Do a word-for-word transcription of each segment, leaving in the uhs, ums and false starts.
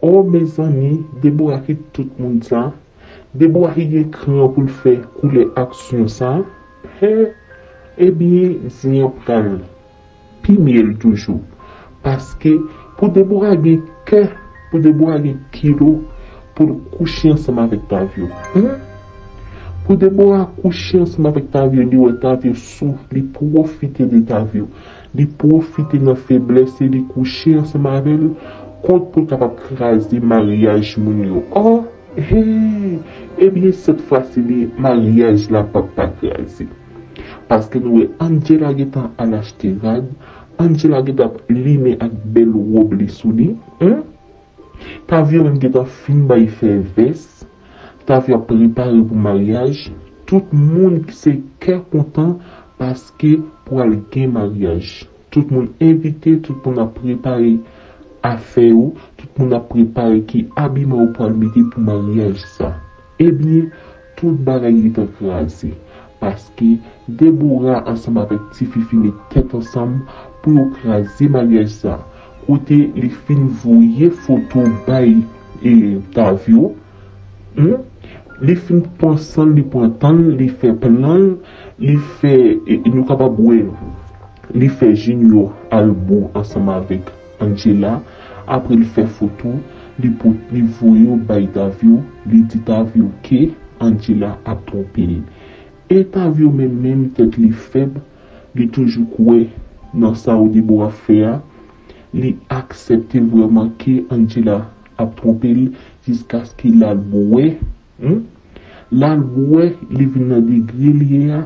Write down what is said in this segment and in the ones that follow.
O mezanmi, Debora ki tout moun sa? Debora ki gen kran pou l fè koulè aksyon sa? He, ebyen, zen an pral pi myèl toujou. Paske pou Debora gen kè, pou Debora gen kilo, pou l kouche ansanm avèk Tavyo. Hmm? Pou Debora kouche ansanm avèk Tavyo, li wè Tavyo sou, li pwofite de Tavyo. Li pwofite nan feblès li, li kouche ansanm avè l, kont pou l kapab kraze maryaj moun yo. O, he, ebyen, sèt fwa si li, maryaj la p ap pa kraze. Paske nou wè Angela gentan al achte rad, Angela gentan ap limen ak bèl wòb li sou li. Hmm? Tavyo menm gentan fin bay fè vès. Tavyo ap prepare pou maryaj. Tout moun se kè kontan paske pral gen maryaj. Tout moun envite, tout moun ap prepare afè yo, tout moun ap prepare ki abiman yo pral mete pou maryaj sa. Ebyen, tout bagay gentan kraze. Paske Debora ansanm avèk Tififi met tèt ansanm pou yo kraze maryaj sa. Kote li fin voye foto bay, e, Tavyo. Hmm? Li fin pran san l, li pran tan l, li fè plan l, li fè, e, nou kapab wè, li fè Junior al bou ansanm avèk Angela. Apre li fè foto, li pot, li voye yo bay Tavyo, li di Tavyo ke Angela ap twonpe l. E Tavyo menm, menm tèt li fèb, li toujou kwè nan sa w Debora fè a, li aksepte vrèman ke Angela ap twonpe l jiskaske l al bwè. Hmm? L al bwè, li vin nan degre li ye a,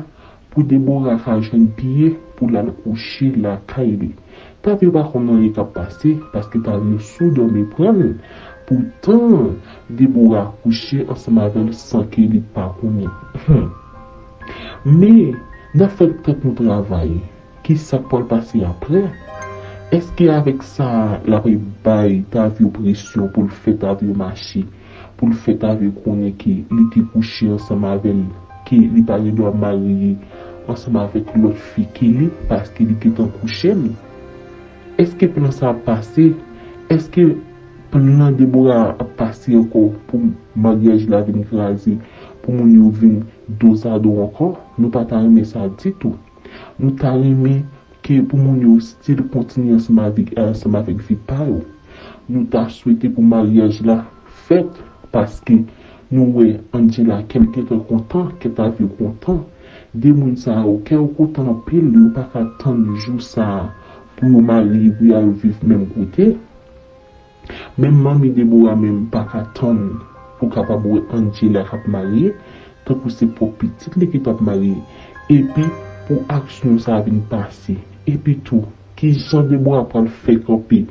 pou Debora ka jwenn pye pou l al kouche lakay li. Tavyo pa konn anyen k ap pase, paske Tavyo sou dòmi pran l. Poutan, Debora kouche ansanm avè l san ke li pa konnen. Hmm. Men, n ap fè tèt nou travay. Ki sa k pral pase apre? Èske avèk sa, l ap bay Tavyo presyon pou l fè Tavyo mache, pou l fè Tavyo konnen ke li te kouche ansanm avè l, ke li pa gen dwa marye ansanm avèk lòt fi ke li, paske li gentan kouche l? Èske plan sa ap pase? Èske plan Debora ap pase ankò pou maryaj la vin kraze, pou moun yo vin dozado ankò? Nou pa ta renmen sa ditou. Nou ta renmen ke pou moun yo still kontinye ansanm avèk, ansanm avèk vi pa yo. Nou ta swete pou maryaj la fèt, paske nou wè Angela kè l gentan kontan, kè Tavyo kontan. De moun sa yo, kè yo kontan anpil, yo pa ka tann jou sa a pou yo marye, pou y al viv menm kote. Menm manmi Debora menm pa ka tann pou kapab wè Angela k ap marye, tankou se pwòp pitit li ki t ap marye. Epi pou aksyon sa a vin pase. Epi tou, kijan Debora pral fè kanpe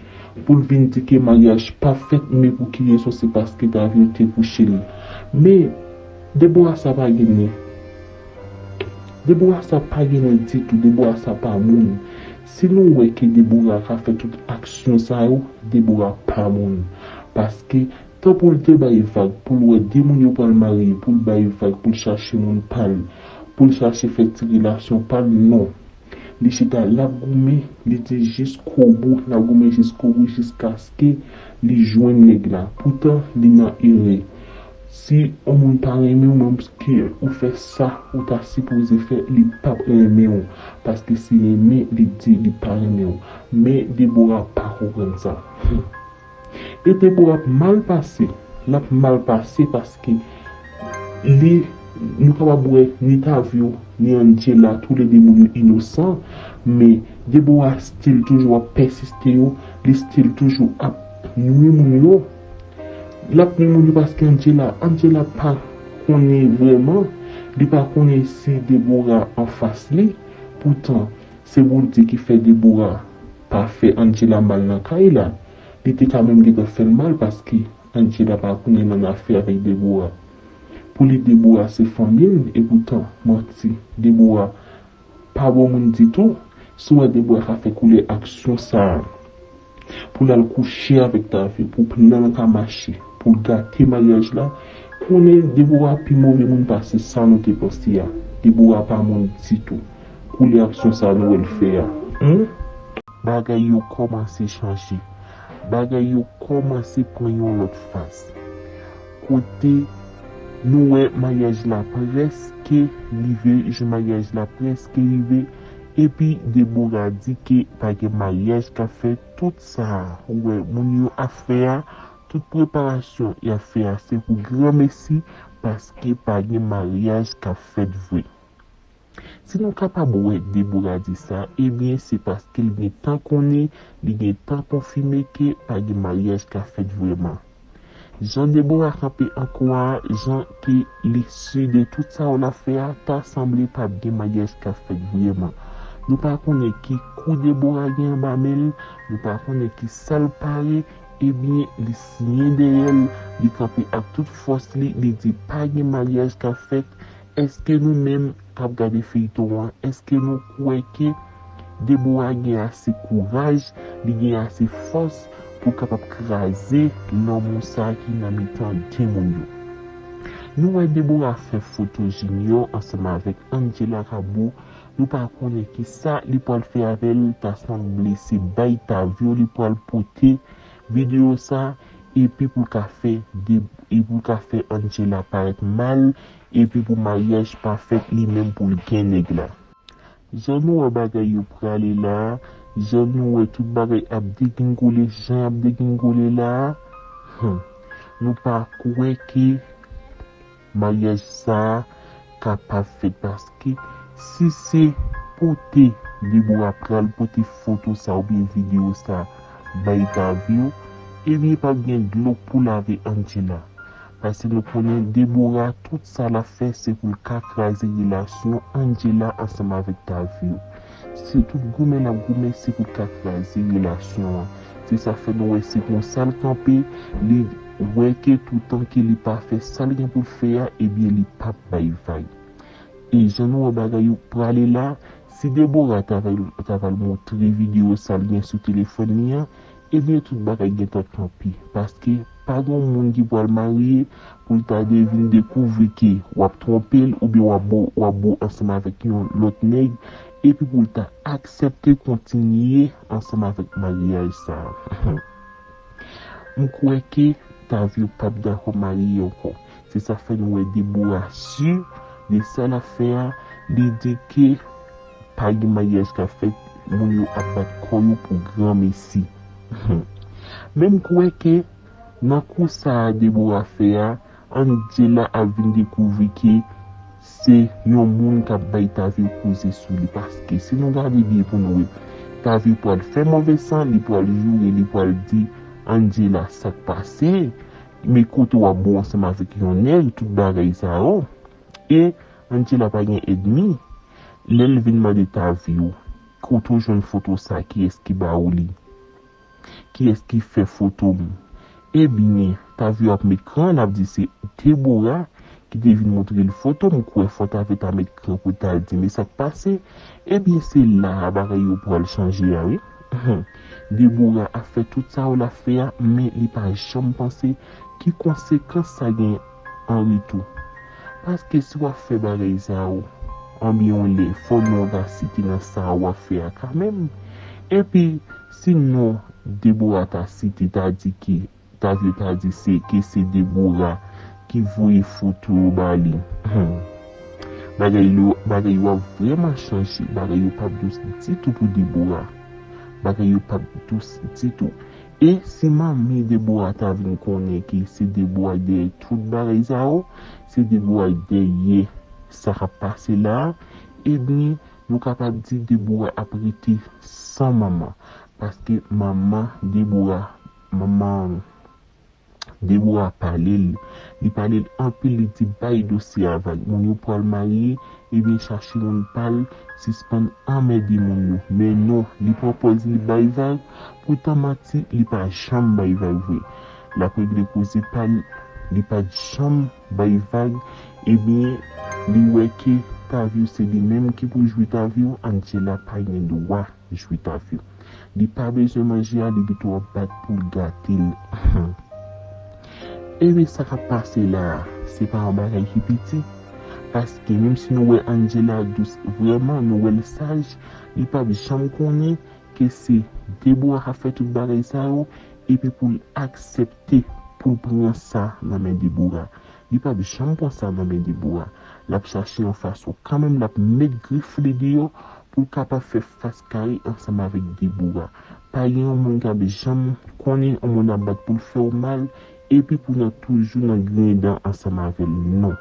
pou l vin di ke maryaj pa fèt, men pou ki rezon se paske Tavyo te kouche l? Men Debora sa pa gen nen. Debora sa pa gen nen ditou, Debora sa pa moun. Si nou wè ke Debora ka fè tout aksyon sa yo, Debora pa moun. Paske, tan pou l te bay vag, pou l wè de moun yo pral marye, pou l bay vag, pou l chache moun pa l, pou l chache fè ti relasyon pa l, non. Li chita, l ap goumen, li di jiskobou, l ap goumen jiskobou, jiskaske li jwenn nèg la. Poutan, li nan erè. Si yon moun pa renmen w, menm ke ou fè sa ou ta sipoze fè, li p ap renmen w. Paske si renmen, li di li pa renmen w. Men Debora pa konprann sa. Hmm. E Debora ap mal pase. L ap mal pase paske li, nou kapab wè ni Tavyo, ni Angela, toulede moun yo inosan. Men Debora still toujou ap pèsiste yo. Li still toujou ap nwi moun yo. L ap nwi moun yo paske Angela, Angela pa konnen vrèman, li pa konnen si Debora anfas li. Poutan, se Bondye ki fè Debora pa fè Angela mal nan kay la. Li te ka menm gentan fè l mal paske Angela pa konnen l annafè avèk Debora. Pou li, Debora se fanmi l, e poutan, manti, Debora pa bon moun ditou. Si w wè Debora ka fè koulè aksyon sa a, pou l al kouche avèk Tavyo, pou plan l ka mache, pou l gate maryaj la, konnen Debora pi move moun pase sa nou te panse a. Debora pa moun ditou. Koulè aksyon sa a nou wè l fè a. Hmm? Bagay yo kòmanse chanje. bagay yo kòmanse pran yon lòt fas. Kote nou wè maryaj la prèske rive, jou maryaj la prèske rive, epi Debora di ke pa gen maryaj k ap fèt. Tout sa ou wè moun yo ap fè a, tout preparasyon y ap fè a, se pou granmesi, paske pa gen maryaj k ap fèt vre. Si nou kapab wè Debora di sa, ebyen, se paske l gentan konnen, li gentan konfime ke pa gen maryaj k ap fèt vrèman. Jan Debora kanpe an kwa a, jan ke li si de tout sa w l ap fè a, ta sanble p ap gen maryaj k ap fèt vrèman. Nou pa konnen ki kou Debora gen anba men l, nou pa konnen ki sa l pare, ebyen, li siyen dèyè l, li kanpe ak tout fòs li, li di pa gen maryaj k ap fèt. Èske nou menm k ap gade feyton an, èske nou kwè ke Debora gen ase kouraj, li gen ase fòs pou kapab kraze lanmou sa ki nan mitan de moun yo? Nou wè Debora fè foto Junior ansanm avèk Angela Cabo. Nou pa konnen ki sa li pral fè avè l, ta sanble se bay Tavio li pral pote videyo sa, epi pou l ka fè de, epi pou l ka fè Angela parèt mal, epi pou maryaj pa fèt li menm pou l gen nèg la. Jan nou wè bagay yo prale la, jan nou wè tout bagay ap degringole, jan y ap degringole la, hmm, nou pa kwè ke maryaj sa a kapab fèt, paske si se pote Debora pral pote foto sa oubyen videyo sa bay Tavio, ebyen p ap gen dlo pou lave Angela. Paske nou konnen Debora, tout sa l ap fè, se pou l ka kraze relasyon Angela ansanm avèk Tavio. Se tout goumen l ap goumen, se pou l ka kraze relasyon an. Se sa fè nou wè se konsa l kanpe, li wè ke toutan ke li pa fè sa l gen pou l fè a, ebyen li p ap bay vag. E jan nou wè bagay yo prale la, si Debora ta pral, ta pral montre videyo sa l gen sou telefòn li an, ebyen tout bagay gentan kanpe. Paske pa gen moun ki pral marye pou l ta de-, vin dekouvri ke w ap twonpe l oubyen w ap bo, w ap bo ansanm avèk yon lòt nèg, epi pou l ta aksepte kontinye ansanm avèk maryaj sa a. M kwè ke Tavio p ap dakò marye ankò. Se sa fè nou wè Debora si de sa l ap fè a, li di ke pa gen maryaj k ap fèt, moun yo ap bat kò yo pou granmesi. Men m kwè ke nan kou sa a Debora fè a, Angela ap vin dekouvri ke se yon moun k ap bay Tavio koze sou li. Paske si nou gade byen pou nou wè, Tavio pral fè move san, li pral joure, li pral di Angela sa k pase, men kote w ap bo ansanm avèk yon nèg, tout bagay sa yo. E Angela pa gen ènmi. Lè l vin mande Tavio, kote w jwenn foto sa, kiyès ki ba ou li? Kiyès ki fè foto m? Ebyen, Tavio ap met kran, l ap di se Debora ki te vin montre l foto m. M kwè fò Tavio ta met kran pou l ta di, men sa k pase? Ebyen, se la a bagay yo pral chanje a, wi. Debora ap fè tout sa yo l ap fè a, men li pa janm panse ki konsekans sa gen an retou. Paske si w ap fè bagay sa yo, anben yon lè, fò non w ta site nan sa w ap fè a kanmenm. Epi, si non Debora ta site, ta di ke, Tavio ta di se, ke se Debora ki voye foto yo ba li. Hmm. Bagay yo, bagay yo ap vrèman chanje. Bagay yo p ap dous ditou pou Debora. Bagay yo p ap dous ditou. E si manmi Debora ta vin konnen ke se Debora k dèyè tout bagay sa yo, se Debora k dèyè sa k ap pase la a, ebyen, nou kapab di Debora ap rete san manman. Paske manman Debora, manman Debora pale l. Li pale l anpil, li di bay dosye a vag. Moun yo pral marye, ebyen chache moun pa l, sispann anmède moun yo. Men non, li pran pòz li bay vag, poutan manti, li pa janm bay vag vre. L ap regle koze pa l, li pa t janm bay vag. Ebyen, li wè ke Tavio se li menm ki pou jwi Tavio, Angela pa gen dwa jwi Tavio. Li pa bezwen manje a, li pito ap bat pou l gate l. Ebyen, sa k ap pase la a, se pa yon bagay ki piti. Paske menm si nou wè Angela dous vrèman, nou wè l saj, li p ap janm konnen ke se Debora k ap fè tout bagay sa yo, epi pou l aksepte pou l pran sa nan men Debora. Li p ap janm pran sa nan men Debora. L ap chache yon fason kanmenm, l ap met grif li deyò pou l kapab fè fas kare ansanm avèk Debora. Pa gen yon moun k ap janm konnen yon moun ap bat pou l fè w mal, epi pou nan toujou nan griyen dan ansanm avè l, non.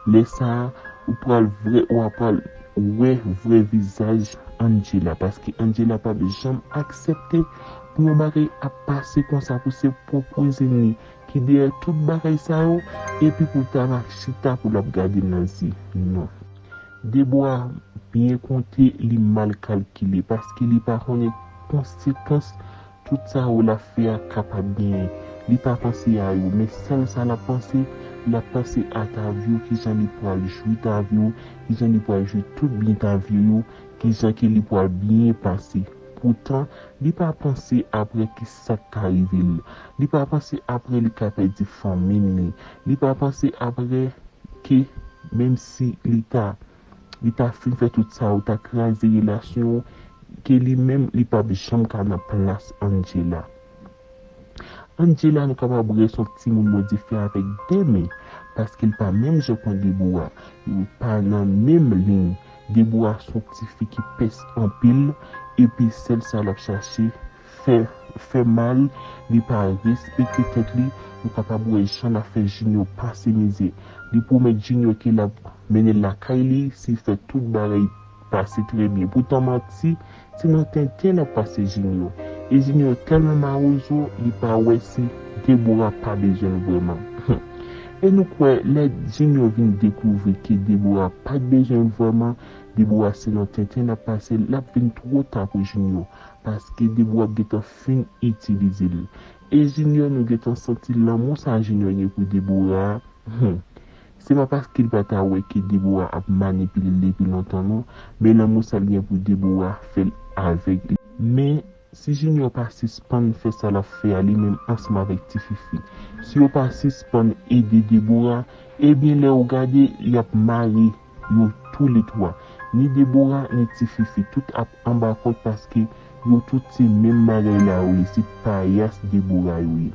Lè sa a, ou pral vre, ou a pral wè vrè vizaj Angela, paske Angela p ap janm aksepte pou yon bagay ap pase konsa pou se pwòp kouzen li ki dèyè tout bagay sa yo, epi pou l ta va chita pou l ap gade l nan zye. Non. Debora byen konte, li mal kalkile, paske li pa konnen konsekans tout sa yo l ap fè a kapab genyen. Li pa panse a yo, men sèl sa l ap panse, l ap panse a Tavio, kijan li pral jwi Tavio, kijan li pral jwi tout byen Tavio yo, kijan ke li pral byen pase. Poutan, li pa panse apre ki sa k ka rive l. Li pa panse apre li ka pèdi fanmi li. Li pa panse apre ke menm si li ta, li ta fin fè tout sa, ou ta kraze relasyon, ke li menm, li p ap janm ka nan plas Angela. Angela, nou kapab wè se yon timoun Bondye fè avèk de men, paske l pa menm jan kon Debora. Yo pa nan menm liy. Debora se yon tifi ki pès anpil, epi sèl sa l ap chache, fè, fè mal, li pa respekte tèt li. Nou kapab wè jan l ap fè Junior pase mizè. Li pwomèt Junior ke l ap mennen l lakay li si l fè tout bagay pase trè byen. Poutan manti, se nan tenten l ap pase Junior. E Junior tèlman mawozo, li pa wè si Debora pa bezwen l vrèman. E nou kwè, lè Junior vin dekouvri ke Debora pa t bezwen l vrèman, Debora se nan tenten l ap pase, l ap vin twò ta pou Junior, paske Debora ap gentan fin itilize l. E Junior, nou gentan santi lanmou sa Junior gen pou Debora a. Hmm. Se pa paske l pa ta wè ke Debora ap manipile l depi lontan non, men lanmou sa l gen pou Debora fè l avèg li. Men si Junior pa sispann fè sa l ap fè a li menm ansanm avèk Ti Fifi, si yo pa sispann ede Debora, ebyen lè w gade, y ap mare yo toulètwa. Ni Debora, ni Ti Fifi, tout ap anba kòd paske yo tout se menm bagay la yo ye, se payas Debora yo ye.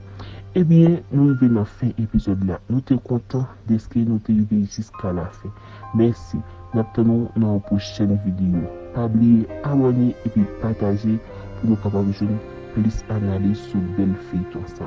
Ebyen, nou rive nan fen epizòd la. Nou te kontan dèske nou te rive jiska lafen. Mèsi. N ap tann ou nan yon pwochèn videyo. Pa bliye abòne epi pataje pou nou kapab jwenn plis analiz sou bèl feyton sa.